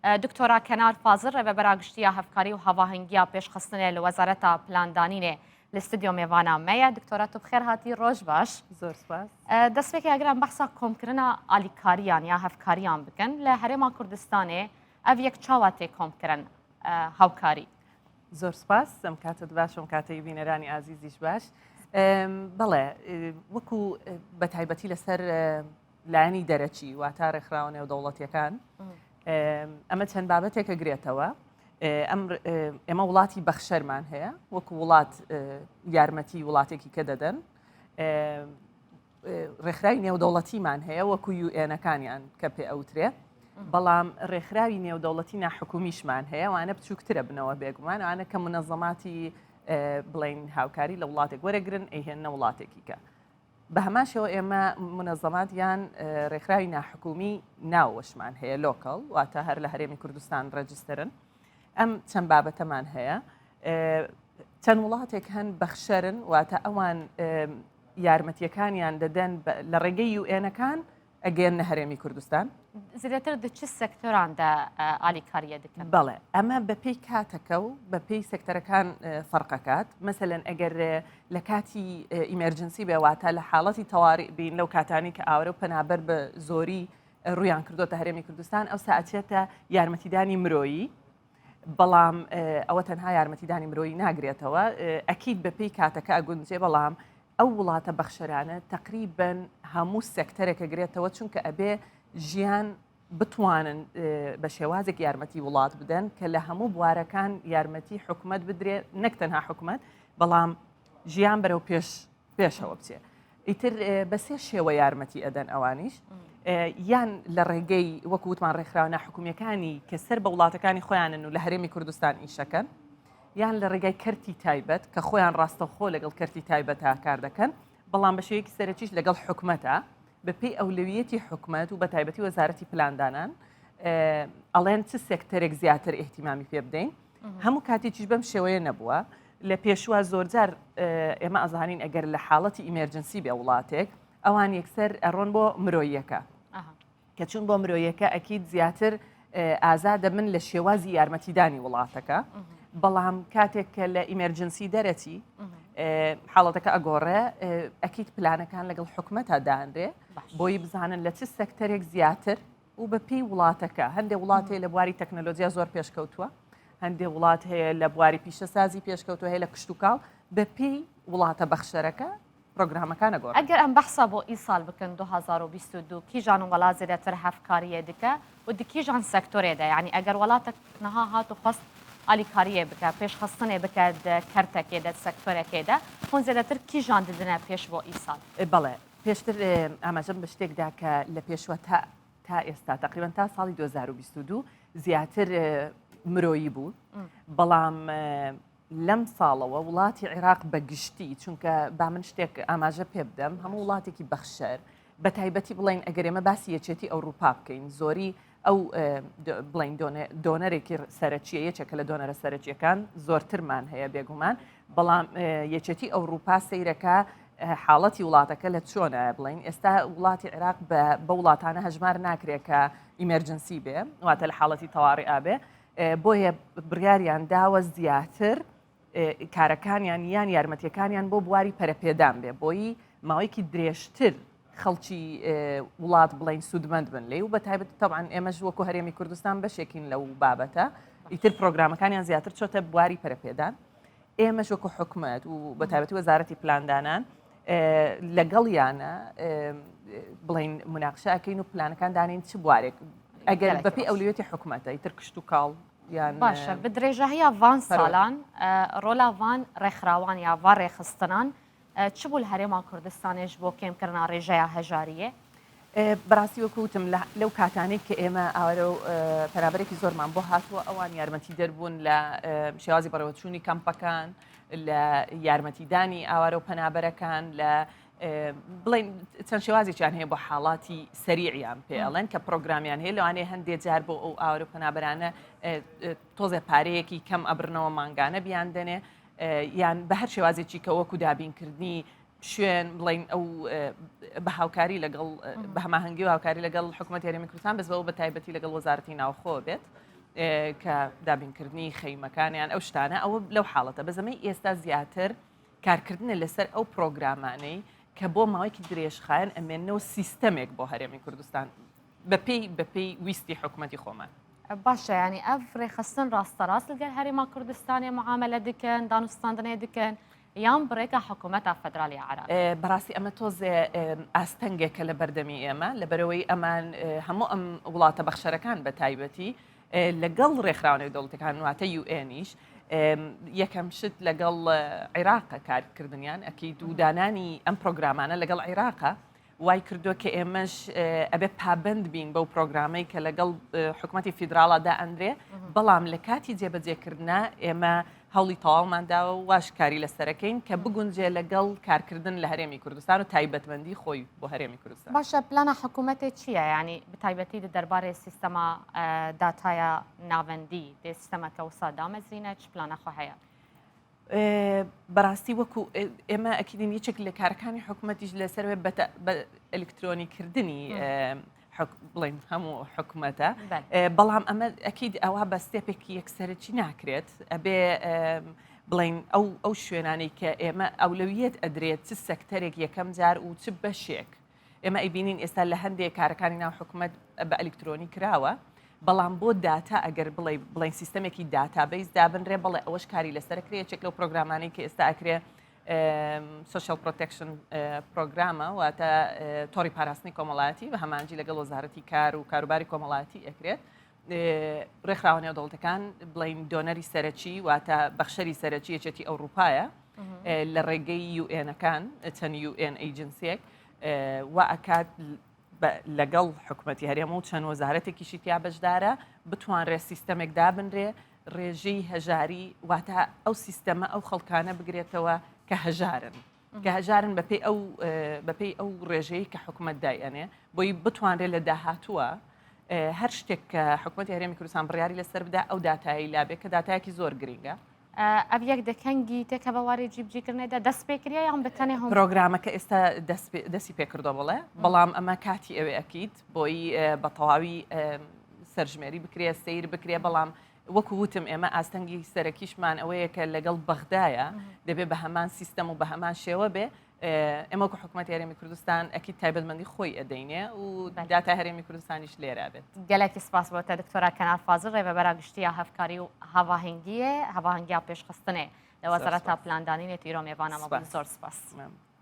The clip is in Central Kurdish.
دکتۆرا کەنار فازل ڕێڤەبەرا گشتییا هەڤکاری و هەڤاهەنگییا پێشخستنێ لە وەزارەتا پلاندانینێ لە ستودیۆ مێڤانا مەیە. دکتۆرا تو بخێر هاتی ڕۆژ باش. زۆر سپاس. دەستپێکێ ئەگەر ئەم بەحسا کۆمکردنا ئالیکاریان یا هەڤکاریان بکەن لە هەرێما کوردستانێ ئەڤ یەک چاوا تێ کۆمکردن هاوکاری؟ زۆر سپاس ئەم کاتت باش ئەم کاتەی بینەرانی ئازیزیش باش. بەڵێ وەکو بە تایبەتی لەسەر لایەنی دەرەکی واتە ڕێکخراوە نێودەوڵەتیەکان ئەمە چەند بابەتێکە گرێتەوە ئەم ئێمە وڵاتی بەخشەرمان هەیە وەکو وڵات یارمەتی وڵاتێکی کە دەدەن ڕێکخراوی نێودەوڵەتیمان هەیە وەکو یوئێنەکانیان کە پێ ئەوترێ بەڵام ڕێکخراوی نێودەوڵەتی ناحکومیشمان هەیە وانە بچووکترە بنەوە بێگومان ئەوانە کە منەظەماتی بڵین هاوکاری لە وڵاتێک وەرەگرن ئەیهێنە وڵاتێکی کە بە هەمان شێوە ئێمە مونەزەمات یان ڕێکخراوی ناحکومی ناوەشمان هەیە local واتە هەر لە هەرێمی کوردستان register ن ئەم چەند بابەتەمان هەیە چەند وڵاتێک هەن بەخشەرن واتە ئەوان یارمەتیەکانیان دەدەن لە ڕێگەی UN ەکان ئەگەیەننە هەرێمی کوردستان. زێدەتر دە چ سێکتۆراندا ئالیکارییە دکەن؟ بەڵێ، ئەمە بەپێی کاتەکە و بەپێی سێکتەرەکان فەرق ئەکات. مەسەلەن ئەگەر لە کاتی emergency بێ واتە لە حاڵەتی تەواری بین لەو کاتانی کە ئاوارە و پەنابەر بە زۆری ڕوویان کردۆتە هەرێمی کوردستان ئەوسا ئەچێتە یارمەتیدانی مرۆیی بەڵام ئەوە تەنها یارمەتیدانی مرۆیی ناگرێتەوە ئەکید بەپێی کاتەکە ئەگونجێ بەڵام ئەو وڵاتە بەخشەرانە تەقریبەن هەموو سێکتەرێک ئەگرێتەوە چونکە ئەبێ ژیان بتوانن بە شێوازێک یارمەتی وڵات بدەن کە لە هەموو بوارەکان یارمەتی حکومت بدرێ نەک تەنها حکومت بەڵام ژیان بەرەو پێش پێشەوە بچێ ئیتر بە سێ شێوە یارمەتی ئەدەن ئەوانیش یان لە ڕێگەی وەکو وتمان ڕێکخراوە ناحکومیەکانی کە سەر بە وڵاتەکانی خۆیانن و لە هەرێمی کوردستان ئیشەکەن یان لە ڕێگای کەرتی تایبەت کە خۆیان ڕاستەوخۆ لەگەڵ کەرتی تایبەتا کار دەکەن، بەڵام بە شێوەیەکی سەرەکیش لەگەڵ حکومەتە، بەپێی ئەولەویەتی حکومەت و بە تایبەتی وەزارەتی پلاندانان ئەڵێن چ سێکتەرێک زیاتر ئیهتیمامی پێ بدەین. هەموو کاتێکیش بەم شێوەیە نەبووە. لە پێشوە زۆرجار ئێمە ئەزانین ئەگەر لە حاڵەتی emergency بێ وڵاتێک ئەوان یەکسەر ئەڕۆن بۆ مرۆیەکە. کە چوون بۆ مرۆیەکە ئەکید زیاتر ئازادە من لە شێوازی یارمەتیدانی وڵاتەکە بەڵام کاتێک کە لە emergency دەرەچی حاڵەتەکە ئەگۆڕێ ئەکید پلانەکان لەگەڵ حکومەتا دانرێ بۆی بزانن لە چ سەکتەرێک زیاتر و بە پێی وڵاتەکە هەندێک وڵات هەیە لە بواری تەکنەلۆجیا زۆر پێشکەوتووە هەندێک وڵات هەیە لە بواری پیشەسازی پێشکەوتووە هەیە لە کشتتوکاڵ بە پێی وڵاتە بەخشەرەکە پرۆگرامەکان ئەگۆڕن. ئەگەر ئەم بەحسا بۆ ئیسال بکەن 2022 کیژان وەڵات زێدەتر هەڤکاریێ دکە و د کیژان سەکتۆرێ دە یانی ئەگەر وەڵاتەک نها هات و خواست ئالیکاریێ بکە پێشخستنێ بکە د کەرتەکێ دە سەکتۆرەکێ دە هون زێدەتر کیژان ددنە پێش بۆ ئیسال؟ بەڵێ پێشتر ئاماژەم بە شتێک دا کە لە پێشوە تا تا ئێستا تقریبا تا ساڵی 2022 زیاتر مرۆیی بوو بەڵام لەم ساڵەوە وڵاتی عێراق بە گشتی، چونکە با من شتێک ئاماژە پێ بدەم، هەموو وڵاتێکی بەخشەر، بە تایبەتی بڵێین ئەگەر ئێمە باسی یەکێتی ئەوروپا بکەین، زۆری ئەو بڵێین donor ێکی سەرەکیە، یەکێکە لە donor ە سەرەکیەکان، زۆرترمان هەیە بێگومان، بەڵام یەکێتی ئەوروپا سەیرەکە حاڵەتی وڵاتەکە لە چۆنە بڵین ئێستا وڵاتی عێراق بە وڵاتانە هەژمار ناکرێت کە emergency بێ واتە لە حاڵەتی تەواری ئابێ بۆیە بڕیاریان داوە زیاتر کارەکانیان یان یارمەتیەکانیان بۆ بواری پەرەپێدان بێ بۆیی ماوەیەکی درێژتر خەڵکی وڵات بڵین سوودمەند بن لێ و بە تایبەت تەبعەن ئێمەش وەکو هەرێمی کوردستان بەشێکین لەو بابەتە ئیتر پرۆگرامەکانیان زیاتر چۆتە بواری پەرەپێدان ئێمەش وەکو حکومەت و بە تایبەتی وەزارەتی پلاندانان لەگەڵیانە بڵین مناقشە ئەکەین و پلانەکان دانین چ بوارێک ئەگەر بەپی ئەولویەتی حکومەتە ئیتر کشت و کاڵ یان باشە بە درێژەهیا ڤان ساڵان ڕۆلا ڤان ڕێکخراوان یا ڤا ڕێخستنان چ بوو لە هەرێما کوردستانێش بۆ کێمکردنا ڕێژەیا هەژاریێ؟ بەڕاستی وەکو وتم لەو کاتانەی کە ئێمە ئاوارە و پەنابەرێکی زۆرمان بۆ هاتووە ئەوان یارمەتیدەر بوون لە شێوازی بەڕێوەچوونی کەمپەکان لە یارمەتیدانی ئاوارە و پەنابەرەکان لە بڵین چەند شێوازێکیان هەیە بۆ حاڵاتی سەریعیان پێ ئەڵێن کە پرۆگرامیان هەیە لەوانەیە هەندێک جار بۆ ئەو ئاوارە و پەنابەرانە تۆزێ پارەیەکی کەم ئەبرنەوە مانگانە بیاندەنێ یان بە هەر شێوازێکی کە وەکو دابینکردنی شوێن بڵین ئەو بە هاوکاری لەگەڵ بە هەماهەنگی و هاوکاری لەگەڵ حکوومەت هەرێمی کوردستان بەس بەوە بە تایبەتی لەگەڵ وەزارەتی ناوخۆ بێت. کە دابینکردنی خەیمەکانیان ئەو شتانە ئەوە لەو حاڵەتە بەزەمەی ئێستا زیاتر کارکردنە لەسەر ئەو پرۆگرامانەی کە بۆ ماوەیەکی درێژخایەن ئەمێنەوە سیستەمێک بۆ هەرێمی کوردستان بەپێی بەپێی ویستی حکوومەتی خۆمان. باشە یانی ئەڤ ڕێخستن ڕاستەڕاست لەگەل هەرێما کوردستانێ معامەلە دکەن دانوستاندنێ دکەن یان بڕێکە حکوومەتا فەدرالی عراق؟ بەڕاستی ئەمە تۆزێ ئاستەنگێکە لە بەردەمی ئێمە لەبەرەوەی ئەمان هەموو ئەم وڵاتە بەخشەرەکان بە تایبەتی لەگەڵ ڕێکخراوە نێودەوڵەتەکان واتە UN یش یەکەم شت لەگەڵ عێراقە کارکردنیان ئەکید و دانانی ئەم پرۆگرامانە لەگەڵ عێراقە وای کردووە کە ئێمەش ئەبێ پابند بین بەو پرۆگرامەی کە لەگەڵ حکوومەتی فیدراڵا دائەنرێ بەڵام لە کاتی جێبەجێکردنا ئێمە هەوڵی تەواومان داوە و واش کاری لەسەرەکەین کە بگونجێ لەگەڵ کارکردن لە هەرێمی کوردستان و تایبەتمەندی خۆی بۆ هەرێمی کوردستان. باشە پلانە حکوومەتێ چییە؟ یانی بەتایبەتی دە دەربارەی سیستەما داتایا ناوەندی دێ سیستەمەکە وسا دامەزرینە چ پلانە خۆ هەیە؟ بەڕاستی وەکو ئێمە ئەکیدین یەکێک لە کارەکانی حکوومەتیش لەسەر بە ئەلکترۆنی کردنی بڵین هەموو حکوومەتە بەڵام ئەمە ئەکید ئەوە بە step ێکی یەکسەرەکی ناکرێت ئەبێ بڵین ئەو ئەو شوێنانەی کە ئێمە ئەولەویەت ئەدرێت چ سەکتەرێک یەکەم جار و چ بەشێک ئێمە ئەیبینین ئێستا لە هەندێک کارەکانی ناو حکومەت بە ئەلیکترۆنی کراوە، بەڵام بۆ داتا ئەگەر بڵێ بڵێن سیستەمێکی database دابنرێ بەڵێ ئەوەش کاری لەسەر کرێ یەکێک لەو پرۆگرامانەی کە ئێستا ئەکرێ social protection پرۆگرامە واتە تۆڕی پاراستنی کۆمەڵایەتی بە هەمانجی لەگەڵ وەزارەتی کار و کاروباری کۆمەڵایەتی ئەکرێت ڕێکخراوە نێودەوڵەتەکان بڵین donor ی سەرەکی واتە بەخشەری سەرەکی یەکێتی ئەوروپایە لە ڕێگەی UN ەکان چەند UN agency ێک وا ئەکات لەگەڵ حکومەتی هەرێم و چەند وەزارەتێکیشی تیا بەشدارە بتوانرێ سیستەمێک دابنرێ ڕێژەی هەژاری واتە ئەو سیستەمە ئەو خەڵکانە بگرێتەوە کە هەژارن کە هەژارن بەپێی ئەو بەپێی ئەو ڕێژەی کە حکومەت دایئەنێ بۆی بتوانرێت لە داهاتووە هەر شتێک کە حکومەتی هەرێمی کوردستان بڕیاری لەسەر بدا ئەو داتایی لابێ کە داتایەکی زۆر گرنگە. ئەڤ یەک دە کەنگی تێکە بە وارێ جیبجیکردنێ دە دەست پێ کریە یان بە تەنێ هەم پرۆگرامەکە ئێستا دەستی پێ کردووە بڵێ بەڵام ئەمە کاتی ئەوێ ئەکید بۆی بە تەواوی سەرژمێری بکرێ سیر بکرێ بەڵام وەکو وتم ئێمە ئاستەنگی سەرەکیشمان ئەوەیە کە لەگەڵ بەغدایە دەبێ بە هەمان سیستەم و بە هەمان شێوە بێ ئێمە وەکو حکوومەتی هەرێمی کوردستان ئەکی تایبەتمەندی خۆی ئەدەینێ و داتا هەرێمی کوردستانیش لێرە بێت. گەلەکی سپاس بۆ تە دکتۆرا کەنار فازل ڕێڤەبەرا گشتییا هەڤکاری و هەڤاهەنگیێ هەڤاهەنگیا پێشخستنێ لە وەزارەتا پلاندانینێ تیرۆ مێڤانا مە بوون زۆر سپاس.